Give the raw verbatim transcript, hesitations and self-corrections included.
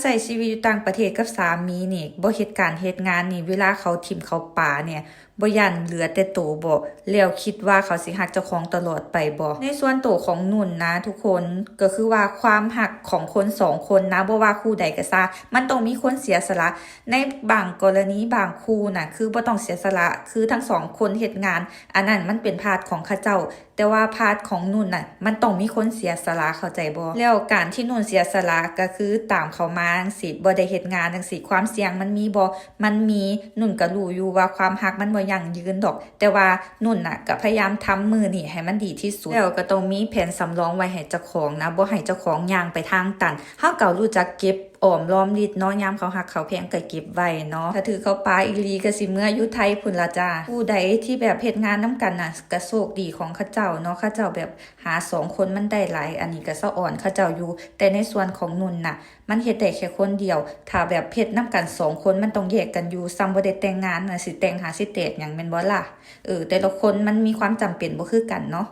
ใช้ชีวิตอยู่ต่างประเทศกับสามีนี่ บ่เฮ็ดการเฮ็ดงานนี่ เวลาเขาถิ่มเขาปาเนี่ย บ่ย่านเหลือแต่โตบ่ แล้วคิดว่าเขาสิฮักเจ้าของตลอดไปบ่ ในส่วนโตของนุ่นนะทุกคน ก็คือว่าความฮักของคนสองคนนะ บ่ว่าคู่ใดก็ซ่า มันต้องมีคนเสียสละ ในบางกรณีบางคู่น่ะ คือบ่ต้องเสียสละ คือทั้งสองคนเฮ็ดงาน อันนั้นมันเป็นพาร์ทของเขาเจ้า แต่ว่าพาร์ทของนุ่นน่ะ มันต้องมีคนเสียสละ เข้าใจบ่ แล้วการที่นุ่นเสียสละก็คือตามเขามาจั่งซี้ บ่ได้เฮ็ดงานจั่งซี้ ความเสี่ยงมันมีบ่ มันมี นุ่นก็รู้อยู่ว่าความฮักมันบ่ยั่งยืนดอก แต่ว่านุ่นน่ะก็พยายามทำมื้อนี้ให้มันดีที่สุด แล้วก็ต้องมีแผนสำรองไว้ให้เจ้าของนะ บ่ให้เจ้าของย่างไปทางตัน เฮาก็รู้จักเก็บออมรอมริบเนาะ ยามเขาฮักเขาแพงก็เก็บไว้เนาะ ถ้าถือเขาปาอีหลีก็สิเมืออยู่ไทยพุ้นล่ะจ้า ผู้ใดที่แบบเฮ็ดงานนำกันน่ะ ก็โชคดีของเขาเจ้าเนาะ เขาเจ้าแบบหาสองคนมันได้หลาย อันนี้ก็สะออนเขาเจ้าอยู่ แต่ในส่วนของนุ่นน่ะ มันเฮ็ดได้แค่คนเดียว ถ้าแบบเฮ็ดนำกันสองคนมันต้องแยกกันอยู่ ส่ำบ่ได้แต่งงานน่ะ สิแต่งหาสิแตกหยังแม่นบ่ล่ะ เออ แต่ละคนมันมีความจำเป็นบ่คือกันเนาะ